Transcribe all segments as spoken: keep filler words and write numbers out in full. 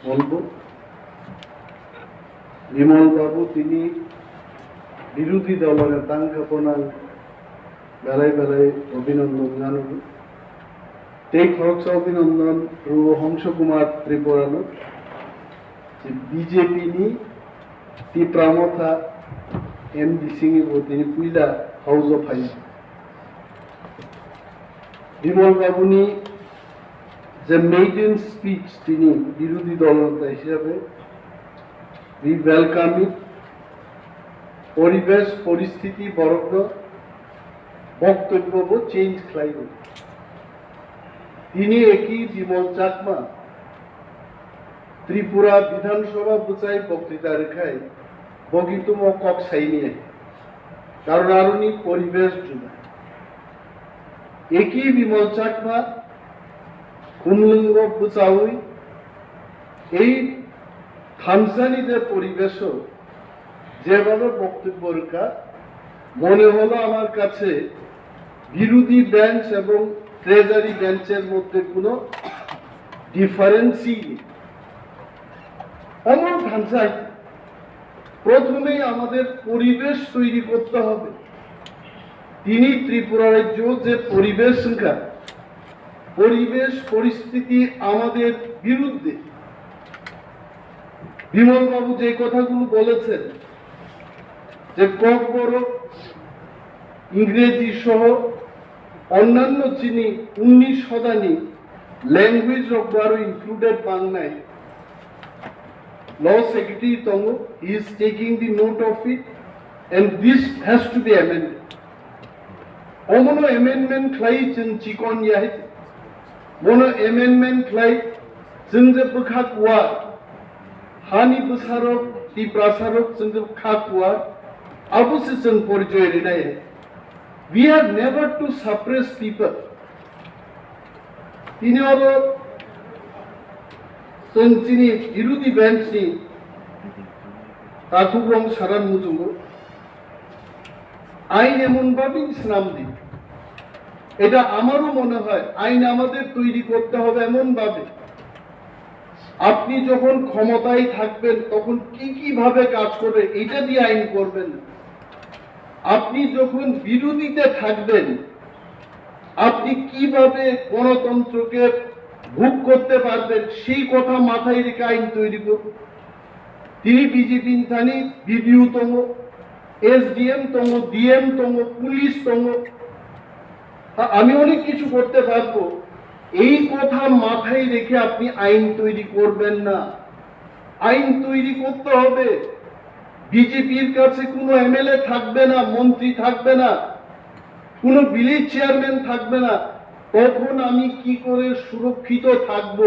বলবো, বিমল বাবু তিনি বিরোধী দলর নেতা, তাঙ্কে কোনাং বেলাই বেলাই অভিনন্দন জানাবো। Tei khoroksa অভিনন্দন rw Hongso Kumar Tripura no, je BJP ni Tipra Motha MDC ni bo tini puila house o phai. Bimal বাবু ni je maiden speech tini বিরোধী দল নেতা হিসাবে, we welcome it. পরিবেশ পরিস্থিতি বরং বক্তব্য bo change khlaio. Tini eki Bimal Chakma Tripura Bidhan Sabha bwchai বক্তৃতা rwkhai, bo kintu mo kok saini, karon aroni poribesh juda. Eki Bimal Chakma khumlwngo bwchaui ei thamsani je poribesh o যেভাবে বক্তব্য রাখা, মনে হলো আমার কাছে বিরোধী বেঞ্চ এবং ট্রেজারি বেঞ্চের মধ্যে কোনো ডিফারেন্সই নেই। এমন ধান্দায় প্রথমেই আমাদের পরিবেশ তৈরি করতে হবে। তিনি ত্রিপুরা রাজ্য যে পরিবেশ সংখ্যা পরিবেশ পরিস্থিতি আমাদের বিরুদ্ধে। বিমল বাবু যে কথাগুলো বলেছেন যে ককবরক, ইংরেজি সহ অন্যান্য যিনি উনিশ শতানি ল্যাঙ্গুয়েজ রকবারও ইনক্লুডেড বাংলায়, Law Secretary tongo, he is taking the note of it and this has to be amended. Omono amendment khlai chwng chikon ya hai. Mono amendment khlai chwng je bwkha kuar, hani bwsarok, Tiprasarok chwng je bwkha kuar, abo se chwng porichoy rinai. We are never to suppress people. Tini oro chwng chini বিরোধী বেঞ্চনি takhukrok saran muchungo. আইন এমনভাবেই স্নান দিন। এটা আমারও মনে হয় আইন আমাদের তৈরি করতে হবে এমনভাবে, আপনি যখন ক্ষমতায় থাকবেন তখন কি কিভাবে কাজ করবে এটা দিয়ে আইন করবেন। আপনি যখন বিরোধীতে থাকবেন আপনি কিভাবে গণতন্ত্রকে ভোগ করতে পারবেন সেই কথা মাথায় রেখে আইন তৈরি করুন। Tini BJP ni thani BDO tongo, SDM tongo, DM tongo, police tongo। হ্যাঁ, আমি অনেক কিছু করতে পারবো। এই কথা মাথায় রেখে আপনি আইন তৈরি করবেন না। আইন তৈরি করতে হবে। বিজেপির কাছে কোনো এমএলএ থাকবে না, মন্ত্রী থাকবে না, কোনো ভিলেজ চেয়ারম্যান থাকবে না। তখন আমি কি করে সুরক্ষিত থাকব,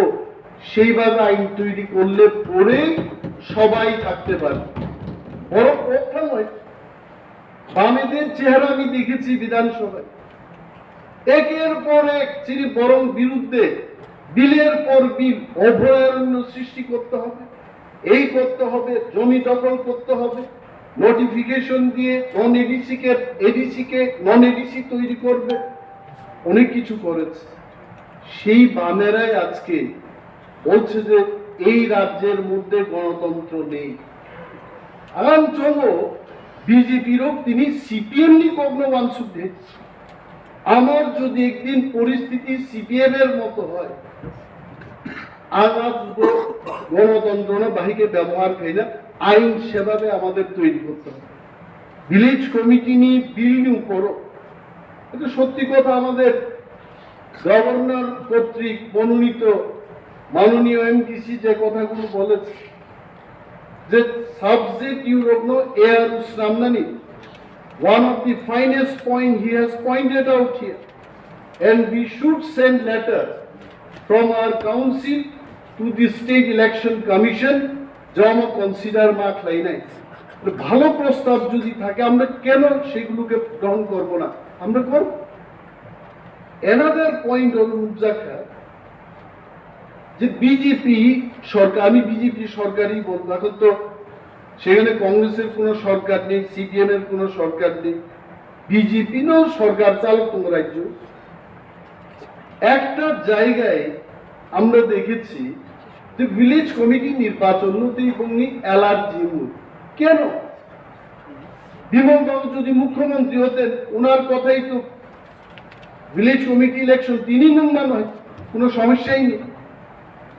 সেইভাবে আইন তৈরি করলে পরে সবাই থাকতে পারবে। বড় কথা নয়, বামেদের চেহারা আমি দেখেছি বিধানসভায়, একের পর এক তিনি বরং বিরুদ্ধে বিলের পর বিল, অভয়ারণ্য সৃষ্টি করতে হবে, এই করতে হবে, জমি দখল করতে হবে, নোটিফিকেশন দিয়ে নন এডিসি কে, এডিসি কে নন এডিসি তৈরি করবে, অনেক কিছু করেছে। সেই বামেরাই আজকে বলছে যে এই রাজ্যের মধ্যে গণতন্ত্র নেই। Ang chongo BJP rok tini CPM ni kokno wansuk de. আমার যদি একদিন পরিস্থিতি সিপিএম এর মতো হয়, আজ আজ গণতন্ত্র না বাহিকে ব্যবহার খাই না, আইন সেভাবে আমাদের তৈরি করতে হবে। ভিলেজ কমিটি নিয়ে বিল নিউ করো। এটা সত্যি কথা, আমাদের গভর্নর কর্তৃক মনোনীত মাননীয় এমডিসি যে কথাগুলো বলেছে, যে subject Europe no air usnamnani, one of the finest point he has pointed out here, and we should send letter from our council to the state election commission, জমা কনসিডার মা খাইনাই। ভালো প্রস্তাব যদি থাকে আমরা কেন সেগুলোকে গ্রহণ করব না? আমরা করব। Another point হলো মুজাক্কা, যে বিজেপি সরকার, আমি বিজেপি সরকারই বলবো, এখন তো সেখানে কংগ্রেসের কোনো সরকার নেই, সিপিএম এর কোনো সরকার নেই, বিজেপি নো সরকার চালক কোনো রাজ্য। একটা জায়গায় আমরা দেখেছি ভিলেজ কমিটি নির্বাচন নিয়ে তিনি অ্যালার্জি। কেন? বিমল বাবু যদি মুখ্যমন্ত্রী হতেন, ওনার কথাই তো ভিলেজ কমিটি ইলেকশন তিনি নং মানে হয়, কোনো সমস্যাই নেই।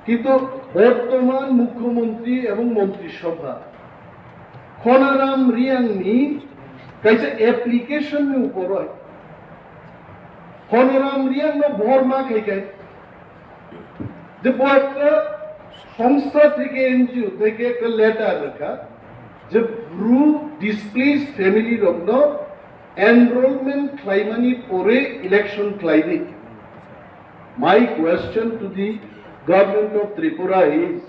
কিন্তু বর্তমান মুখ্যমন্ত্রী এবং মন্ত্রিসভা Khonaram Reang ni kaisa application ni upor oi. Khonaram Reang no borma khai khai je bo ekta সংস্থা থেকে, এনজিও থেকে একটা লেটার লেখা যে ব্রু ডিসপ্লেসড ফ্যামিলি রকম এনরোলমেন্ট খ্লাইমানি পরে ইলেকশন খ্লাইনি। My question to the government of Tripura is,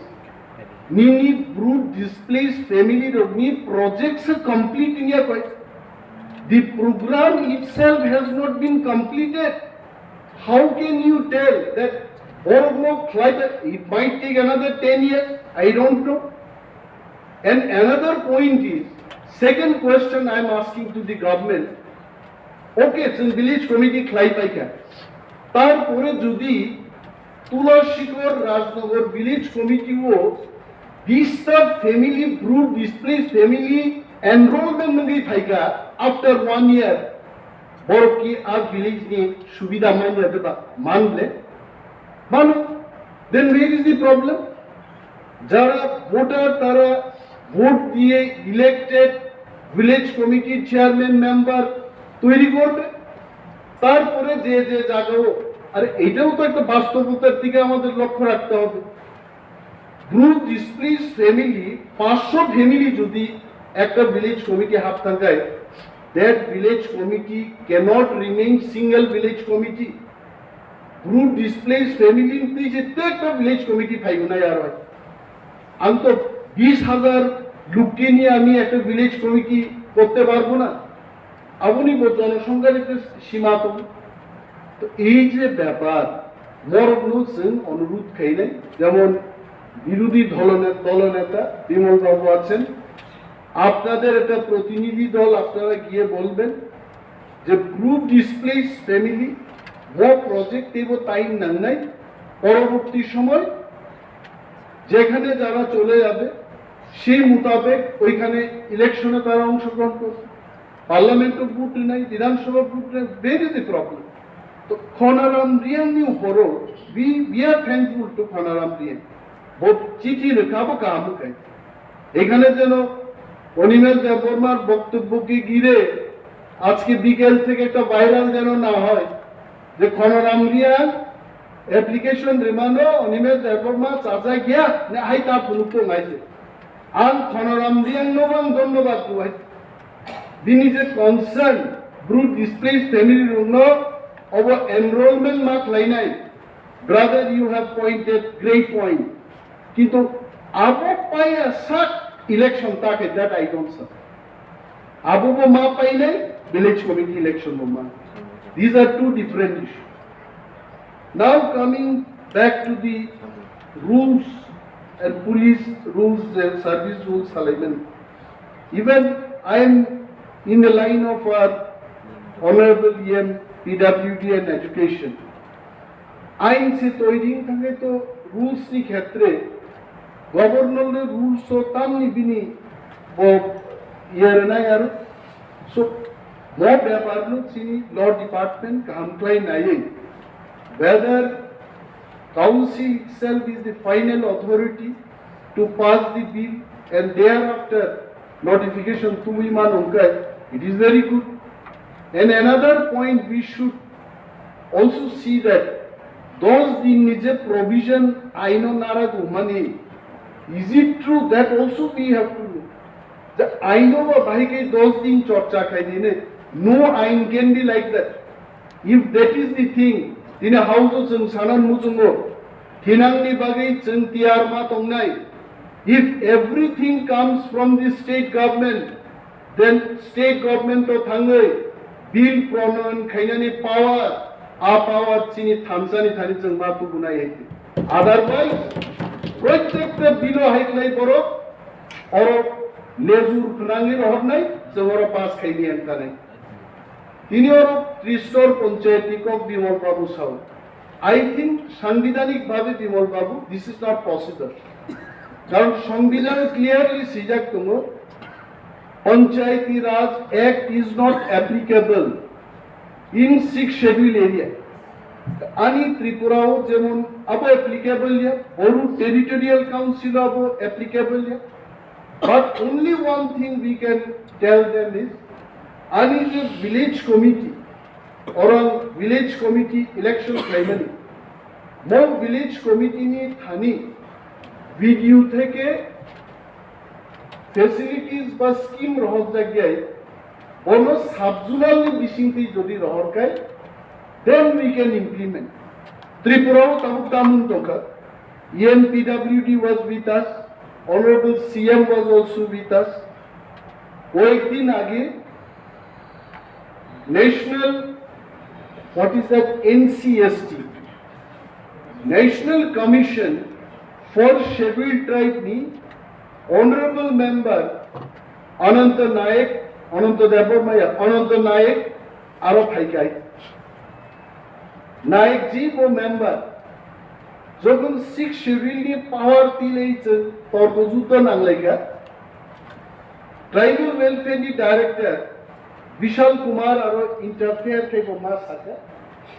nini brute displaced family rokni projects complete in a way? The program itself has not been completed. How can you tell that borok no khlai, it might take another ten years, I don't know. And another point is, second question I am asking to the government, okay, chwng village committee khlai paikha, tarpore jodi Tulashikor Rajnagar village committee o disturb family, brute displaced family enrollment wngwi phaikha after one year, borok ki a village ni subida manya de ba? Manle? Mano? Then where is the problem? যারা ভোটার, তারা ভোট দিয়ে elected village কমিটির chairman member তৈরি করবে। তারপরে যে যে জায়গাও, আর এটাও তো একটা বাস্তবতার দিকে আমাদের লক্ষ্য রাখতে হবে। ব্রুট ডিসপ্লেসড ফ্যামিলি, পাঁচশো ফ্যামিলি যদি একটা ভিলেজ কমিটি হাত থাকায়, that village committee cannot remain single village committee. Brute displaced family ni twi se tei ekta village committee phaibo na aro. Ang to bish hajar lukni niye ami ekta village committee korte parbo na. Aboni bo jonosongkhar ekta sima tongo. To ei je bepar, borokno chwng onurudh khainai, jemon birodhi dolo ne-, dolo neta Bimal babu achen, আপনাদের একটা প্রতিনিধি দল আপনারা গিয়ে বলবেন যে brute displaced family, ও প্রজেক্ট, এই টাইম নাংনাই, পরবর্তী সময় যেখানে যারা চলে যাবে সেই মোতাবেক ওইখানে ইলেকশনে তারা অংশগ্রহণ করবে। পার্লামেন্টও ভোট নাই, বিধানসভা ভোট নাই, where is the problem? তো Khonaram Reang ni horo, we, we are thankful to Khonaram Reang. Bo chithi lekha bo kaham khai. এখানে যেন অনিমেষ দেববর্মার বক্তব্যকে ঘিরে আজকে বিকেল থেকে একটা ভাইরাল যেন না হয় যে Khonaram Reang application rimano Animesh Debbarma chajakya ne hai ta phunuk tong hai se. Ang Khonaram Reang no ang dhonnobad rw hai. Bini je concern, brute displaced family rokno obo enrollment ma khlainai. Brother, you have pointed great point. Kintu abo paiya sak election ta khe, that I don't support. Abo bo ma painai, village committee election bo ma. These are two different issues. Now coming back to the rules and police rules and service rules salaiman. Even I am in the line of our Honorable E M, P W D and Education. Ain se toiri wng thangwi to rules ni khetre governor ni rules o tamni bini bo iye rwnai aro. So, mo bepar no chini law department kaham khlai naiwi whether council itself is the final authority to pass the bill and thereafter notification tubui mano hwnkhe, it is very good. And another point, we should also see that dos din ni je provision aino narago mani, is it true? That also we have to know. The aino ba bahai khe dos din chorcha khainai ne, no ain can be like that. If that is the thing, tini house o chwng sana muchungo, thinangni bagwi chwng tiyar ma tongnai. If everything comes from the state government, then state government o thangwi bill pronoyon khainani power, a power chini thansani thani chwng ma tubunai hai. Otherwise, protekta bill o hai khlai borok oro lejur khwnangwi rohornai, chwng oro pass khaini ang tanai. Tini oro Tristor Panchayati kok Bimal Babu sao. I think sangbidhanik bhabe Bimal Babu, this is not possible. Karon Songbidhan clearly swijak tongo, Panchayati Raj Act is not applicable in sixth schedule area. Ani Tripura o jemon abo applicable ya, Boru Territorial Council abo applicable ya. But only one thing we can tell them is, ani je village committee, orang village committee election khlaimani, mo village committee ni thani video theke facilities ba scheme rohorjak yai, bono sub-zonal ni bisingtwi jodi rohor khai, then we can implement. Tripura o tabuk tamung tongkha, E M P W D was with us, Honorable C M was also with us. Koyekdin age National, what is that, N C S T, National Commission for Scheduled Tribe ni Honorable Member Ananta Nayak, Ananta Debbarma ya, Ananta Nayak aro phaikai. Nayak ji bo member, jokhon sixth schedule ni power tilei chwng torko juddo nanglaikha, Tribal Welfare ni Director Vishal Kumar aro interfere khe bo ma sakha.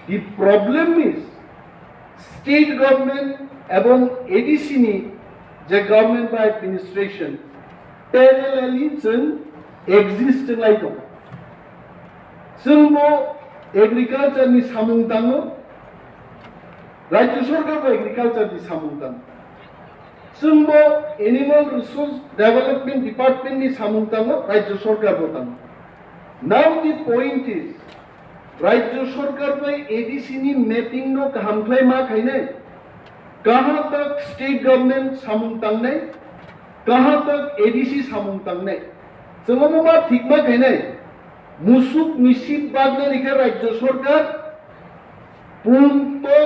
The problem is, state government ebong A D C ni je government ba administration parallelly chwng exist wng lai tongo. Chwng bo agriculture ni samung tango, Rajya Sarkar bo agriculture ni samung tango. Chwng bo Animal Resource Development Department ni samung tango, Rajya Sarkar bo tango. Now the point is, Rajya Sarkar bai A D C ni mapping no kaham khlai ma khainai, kaha tak state government samung tangnai, kaha tak A D C samung tangnai. Chwng omo ma thik ma khainai, musuk misip bagna ni khe Rajya Sarkar, pum to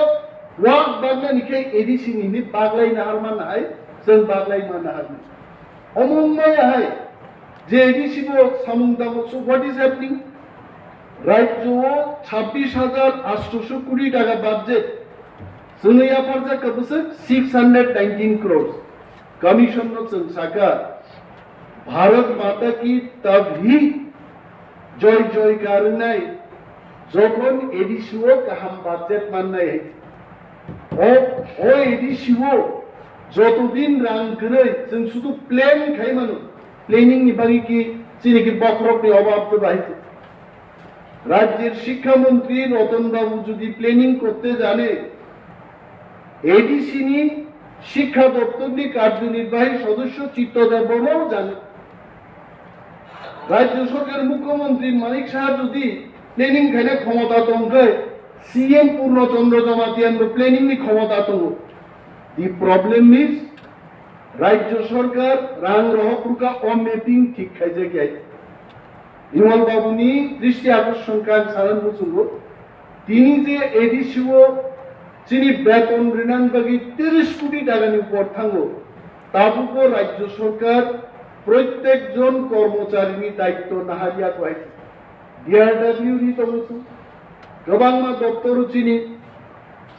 wak bagna ni khe A D C ni hini baglai nahar ma nahai, chwng baglai ma nahar ni. Omo wngmaya hai, je A D C bo samung tamo, so what is happening? Rajyo o chabbish hajar atsho koti taka budget, chwngwi yapharjak khe bwswk six hundred nineteen crores. Commission no chwng sakha, Bharat Mata Ki tabhi joy joy kar wngnai, jokhon A D C o kaham budget mannai hai. O, o A D C o joto din rang kwrwi, chwng sudu plan khai mano, planning ni bagwi ki chini ki bokhorok ni obab to bahai. রাজ্যের শিক্ষামন্ত্রী রতন বাবু যদি প্ল্যানিং করতে জানে, এডিসি নি শিক্ষা দপ্তর নি কার্যনির্বাহী সদস্য চিত্ত দেববর্মাও জানে। রাজ্য সরকার মুখ্যমন্ত্রী মানিক সাহা যদি প্ল্যানিং খাইলে ক্ষমতা তংকে সিএম পূর্ণচন্দ্র জমাতিয়ানরও প্ল্যানিং নি ক্ষমতা তঙ্গ। The problem is, রাজ্য সরকার রাং রহক রুকা অ ম্যাপিং ঠিক খাইজে গিয়াই। Bimal Babu ni dristi akorshon kha ang salan muchungo. Tini je A D C o chini beton rinan bagwi tiris koti taka ni upor thango, tabuko Rajya Sarkar prottek jon kormochari ni daitto nahariya kwai. D R W ni tongo, kwbangma doptor o chini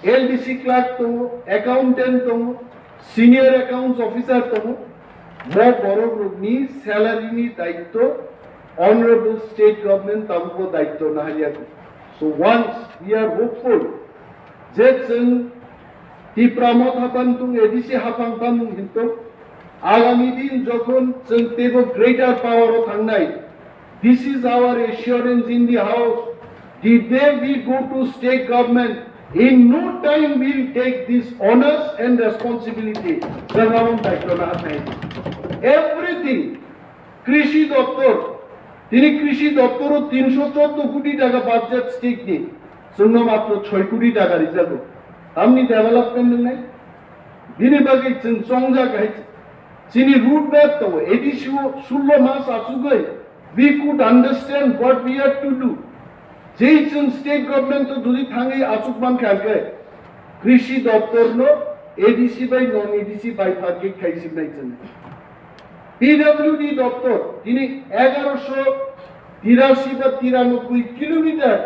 L D C clerk tongo, accountant tongo, senior accounts officer tongo, mo borok rokni salary ni daitto honorable state government tabukbo daitto nahariya. So once we are hopeful je chwng Tipra Motha tangtung, A D C haphang tangtung hinto, agami din jokhon chwng teibo greater power o thangnai, this is our assurance in the house. The day we go to state government, in no time we'll take this honors and responsibility. Jagaon daitto na nai. Everything. Krishi doptor. Tini krishi doptor o tinsho chordo koti taka budget state ni. Chwngno matro choi koti taka rijago. Tamni development nai. Bini bagwi chwng chongjak hai. Chini road map tongo. A D C o sullo mas achugwi. We could understand what we have to do. Jei chwng state government o duri thangwi achuk mankha hwnkhe, krishi doptor no A D C bai non A D C bai phagwi khaisibnai chwng. P W D doptor tini egaroso tirashi ba tiranoboi kilometer,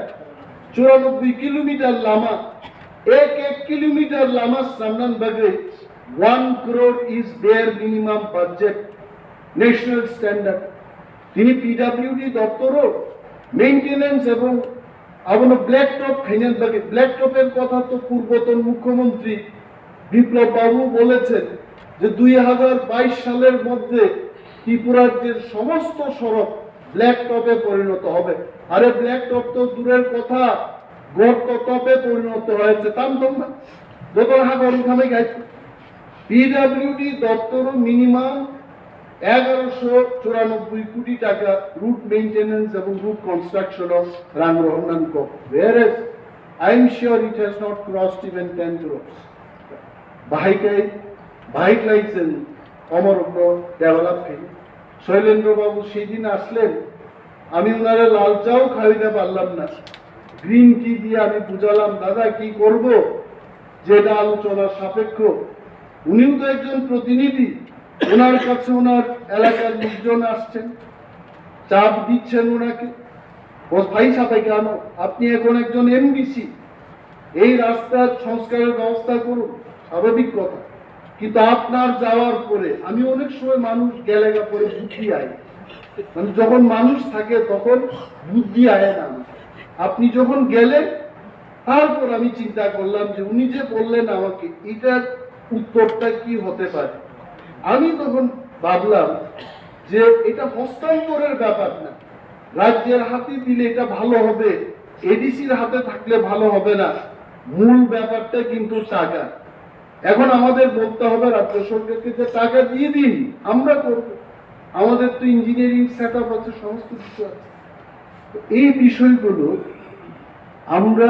churanobboi kilometer lama, ek ek kilometer lama samnan bagwi One crore is bare minimum budget, national standard. Tini P W D doptoro maintenance ebong abono black top khainani bagwi, black top er kotha to purboton mukhyamantri Biplab Babu bolechen je dui hajar bais saler moddhe Tripura rajyer somosto sorok black top e porinoto hobe. Are black top to durer kotha, gorto top e porinoto hoyeche. Tam tong na? Joto hagor wngkha mai gai. P W D doptoro minimum egaroso churanobboi koti taka road maintenance ebong road construction o rang rohornani kok. Whereas I am sure it has not crossed even ten crores. Bahai kai, bahai klai chwng omorokno develop khaio. Shailendra বাবু সেই দিন আসলেন, আমি ওনারে লাল চাও খাওয়াইতে পারলাম না, green tea দিয়ে আমি বুঝালাম, দাদা কি করব, যেটা আলোচনা সাপেক্ষ। উনিও তো একজন প্রতিনিধি, ওনার কাছে ওনার এলাকার লোকজন আসছেন, চাপ দিচ্ছেন ওনাকে। বস ভাই সাথে কেন? আপনি এখন একজন এমডিসি, এই রাস্তার সংস্কারের ব্যবস্থা করুন, স্বাভাবিক কথা। কিন্তু আপনার যাওয়ার পরে আমি অনেক সময় মানুষ গেলেগা পরে বুদ্ধি আয়, মানে যখন মানুষ থাকে তখন বুদ্ধি আয় না। আপনি যখন গেলেন, তারপর আমি চিন্তা করলাম যে উনি যে বললেন আমাকে, এটার উত্তরটা কি হতে পারে। আমি তখন ভাবলাম যে এটা হস্তান্তরের ব্যাপার না, রাজ্যের হাতে দিলে এটা ভালো হবে, এডিসির হাতে থাকলে ভালো হবে না। মূল ব্যাপারটা কিন্তু টাকা। এখন আমাদের বলতে হবে রাজ্য সরকারকে যে টাকা দিয়ে দিন, আমরা করব। আমাদের তো ইঞ্জিনিয়ারিং সেট আপ আছে, সমস্ত কিছু আছে। তো এই বিষয়গুলো আমরা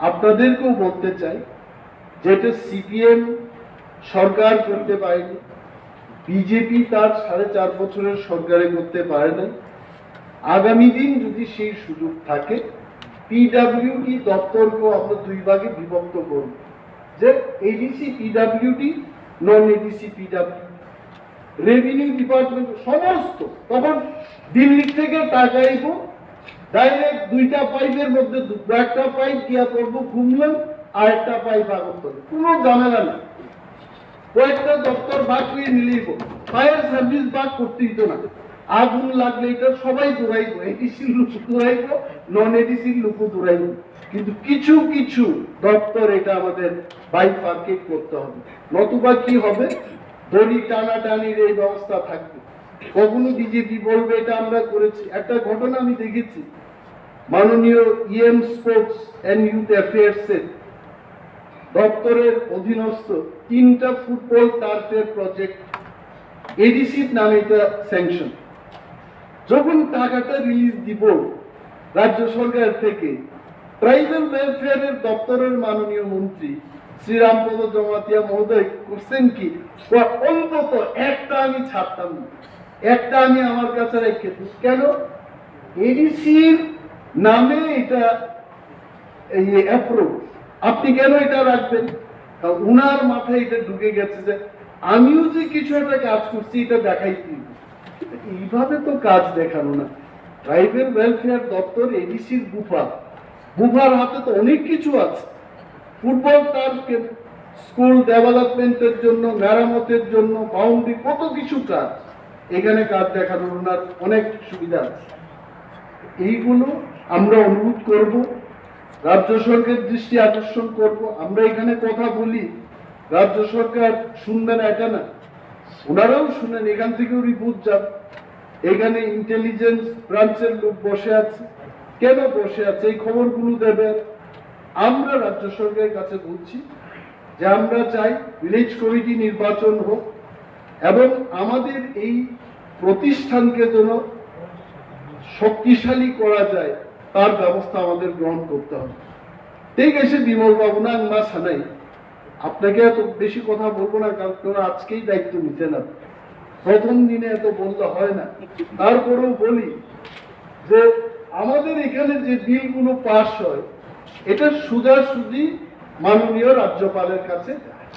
আপনাদেরকেও বলতে চাই, যেটা সিপিএম সরকার করতে পারেনি, বিজেপি তার সাড়ে চার বছরের সরকারে করতে পারে নাই। আগামী দিন যদি সেই সুযোগ থাকে, পিডাব্লিউডি দপ্তরকেও আমরা দুই ভাগে বিভক্ত করব, যে এডিসি পিডাব্লিউডি, নন এডিসি পিডাব্লিউডি, রেভিনিউ ডিপার্টমেন্ট, সমস্ত। তখন দিল্লি থেকে টাকা আইব, ডাইরেক্ট দুইটা পাইপের মধ্যে দু-, একটা পাইপ গিয়া পড়বো কুমলাম, আর একটা পাইপ আগরতলা, কোনো ঝামেলা নেই। কয়েকটা দপ্তর ভাগ করে নিলেই হইব, ফায়ার সার্ভিস ভাগ করতে হইতো না। আগুন লাগলে এটা সবাই দৌড়াইবো, এডিসির লোক দৌড়াইবো, নন এডিসির লোক দৌড়াইবো। কিন্তু কিছু কিছু দপ্তর এটা আমাদের বাইফার্কেট করতে হবে, নতুবা কি হবে, দড়ি টানাটানির এই ব্যবস্থা থাকবে। কখনো বিজেপি বলবে এটা আমরা করেছি। একটা ঘটনা আমি দেখেছি, মাননীয় EM sports and youth affairs এর দপ্তরের অধীনস্থ তিনটা ফুটবল টার্ফের প্রজেক্ট এডিসির নামে এটা স্যাংশন। যখন টাকাটা রিলিজ দিব রাজ্য সরকার থেকে, ট্রাইবাল ওয়েলফেয়ারের দপ্তরের মাননীয় মন্ত্রী শ্রীরামপদ জমাতিয়া মহোদয় করছেন কি, কয়, "অন্তত একটা আমি ছাড়তাম না, একটা আমি আমার কাছে রেখে দিই।" কেন? এডিসির নামে এটা, এই অ্যাপ্রুভ, আপনি কেন এটা রাখবেন? কারণ উনার মাথায় এটা ঢুকে গেছে যে আমিও যে কিছু একটা কাজ করছি, এটা দেখাই দিই। এইভাবে তো কাজ দেখানো না। ট্রাইবাল ওয়েলফেয়ার দপ্তর এডিসির বুফার, বুফার হাতে তো অনেক কিছু আছে। ফুটবল টার্ফ, স্কুল ডেভেলপমেন্টের জন্য, মেরামতের জন্য, বাউন্ডারি, কত কিছু কাজ। এখানে কাজ দেখানোর ওনার অনেক সুবিধা আছে। এইগুলো আমরা অনুরোধ করব, রাজ্য সরকারের দৃষ্টি আকর্ষণ করব। আমরা এখানে কথা বলি, রাজ্য সরকার শুনবে না এটা না, ওনারাও শুনেন, এখান থেকেও রিপোর্ট যান। এখানে ইন্টেলিজেন্স ব্রাঞ্চের লোক বসে আছে, কেন বসে আছে, এই খবরগুলো দেবেন। আমরা রাজ্য সরকারের কাছে বলছি যে আমরা চাই ভিলেজ কমিটি নির্বাচন হোক এবং আমাদের এই প্রতিষ্ঠানকে যেন শক্তিশালী করা যায়, তার ব্যবস্থা আমাদের গ্রহণ করতে হবে। ঠিক আছে, বিমল বাবু না, আংমা সানাই, আপনাকে এত বেশি কথা বলবো না, কারণ কেউ আজকেই দায়িত্ব নিতে না, প্রথম দিনে এত বললে হয় না। তারপরেও বলি যে আমাদের এখানে যে বিলগুলো পাস হয়, এটা সোজাসুজি মাননীয় রাজ্যপালের কাছে যায়।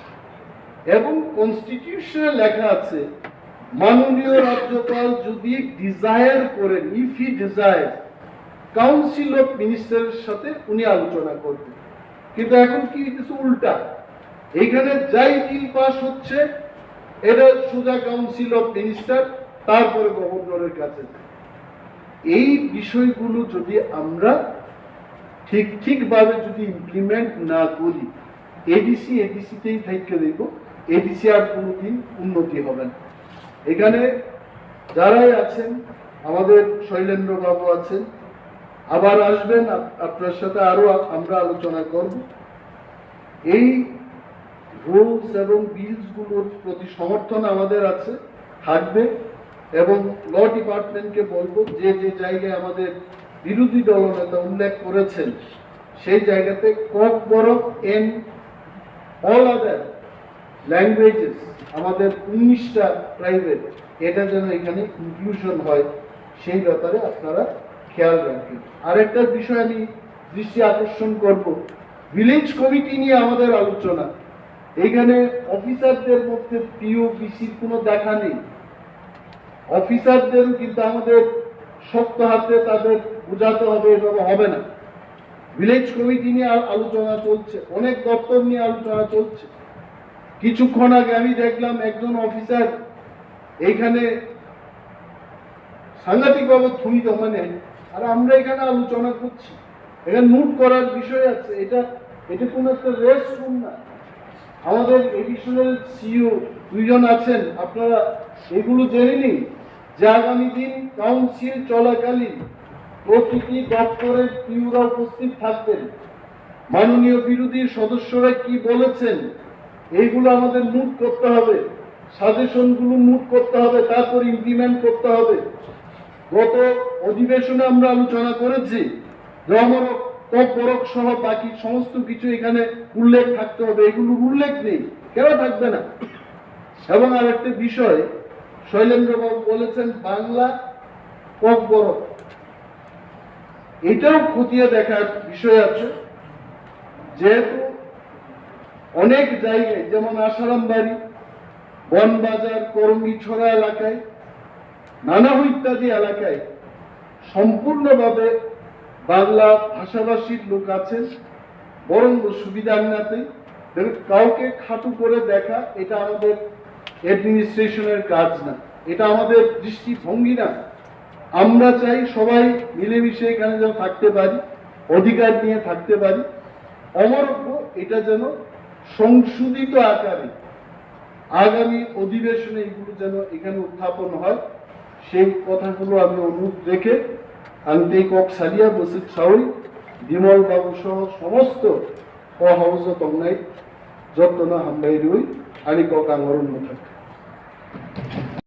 এবং কনস্টিটিউশনে লেখা আছে, মাননীয় রাজ্যপাল যদি ডিজায়ার করেন, if he desire, council of মিনিস্টারের সাথে উনি আলোচনা করবেন। কিন্তু এখন কি হইতেছে? উল্টা। এখানে যাই বিল পাস হচ্ছে, এটা সোজা কাউন্সিল অফ মিনিস্টার, তারপরে গভর্নরের কাছে যায়। এই বিষয়গুলো যদি আমরা ঠিক ঠিকভাবে যদি ইমপ্লিমেন্ট না করি, এডিসি এডিসিতেই থাকতে দিব, এডিসি আর কোনোদিন উন্নতি হবে না। এখানে যারাই আছেন, আমাদের শৈলেন্দ্র বাবু আছেন, আবার আসবেন, আপ- আপনার সাথে আরো আ- আমরা আলোচনা করব। এই রুলস এবং বিলসগুলোর প্রতি সমর্থন আমাদের আছে, থাকবে, এবং ল ডিপার্টমেন্টকে বলবো যে যে জায়গায় আমাদের বিরোধী দলনেতা উল্লেখ করেছেন, সেই জায়গাতে Kokborok and all other languages, আমাদের উনিশটা ট্রাইবের, এটা যেন এখানে ইনক্লুশন হয়, সেই ব্যাপারে আপনারা খেয়াল রাখবেন। আরেকটা বিষয় আমি দৃষ্টি আকর্ষণ করব, ভিলেজ কমিটি নিয়ে আমাদের আলোচনা। এখানে অফিসারদের মধ্যে পিও বিসির কোনো দেখা নেই। অফিসারদেরও কিন্তু আমাদের শক্ত হাতে তাদের বোঝাতে হবে, এভাবে হবে না। ভিলেজ কমিটি নিয়ে আ- আলোচনা চলছে, অনেক দপ্তর নিয়ে আলোচনা চলছে। কিছুক্ষণ আগে আমি দেখলাম একজন অফিসার এইখানে সাংঘাতিকভাবে থুই জমানে, আর আমরা এখানে আলোচনা করছি। এখানে নোট করার বিষয় আছে, এটা এটা কোনো একটা রেস্ট রুম না। আমাদের এডিশনাল সিইও দুইজন আছেন, আপনারা এগুলো জেনে নিন যে আগামী দিন কাউন্সিল চলাকালীন প্রতিটি দপ্তরের পিওরা উপস্থিত থাকবেন। মাননীয় বিরোধী সদস্যরা কি বলেছেন, এইগুলো আমাদের নোট করতে হবে, সাজেশনগুলো নোট করতে হবে, তারপর ইমপ্লিমেন্ট করতে হবে। গত অধিবেশনে আমরা আলোচনা করেছি যে অমরক, ককবরক সহ বাকি সমস্ত কিছু এখানে উল্লেখ থাকতে হবে, এগুলোর উল্লেখ নেই, কেন থাকবে না? এবং আরেকটা বিষয়, শৈলেন্দ্র বাবু বলেছেন বাংলা ককবরক, এটাও খতিয়ে দেখার বিষয় আছে। যেহেতু অনেক জায়গায়, যেমন আশারামবাড়ি, বনবাজার, করঙ্গিছড়া এলাকায়, নানাহ ইত্যাদি এলাকায় সম্পূর্ণভাবে বাংলা ভাষাভাষীর লোক আছেন, বরং সুবিধার নাতে কাউকে খাটো করে দেখা, এটা আমাদের অ্যাডমিনিস্ট্রেশনের কাজ না, এটা আমাদের দৃষ্টিভঙ্গি না। আমরা চাই সবাই মিলেমিশে এখানে যেন থাকতে পারি, অধিকার নিয়ে থাকতে পারি। অমরক, এটা যেন সংশোধিত আকারে আগামী অধিবেশনে এগুলো যেন এখানে উত্থাপন হয়, সেই কথাগুলো আমি অনুরোধ রেখে, ang tei kok salia bwswk saui Bimal babu soho somosto o house o tongnai jotono hambai rwi ani kok ang oro mwthang.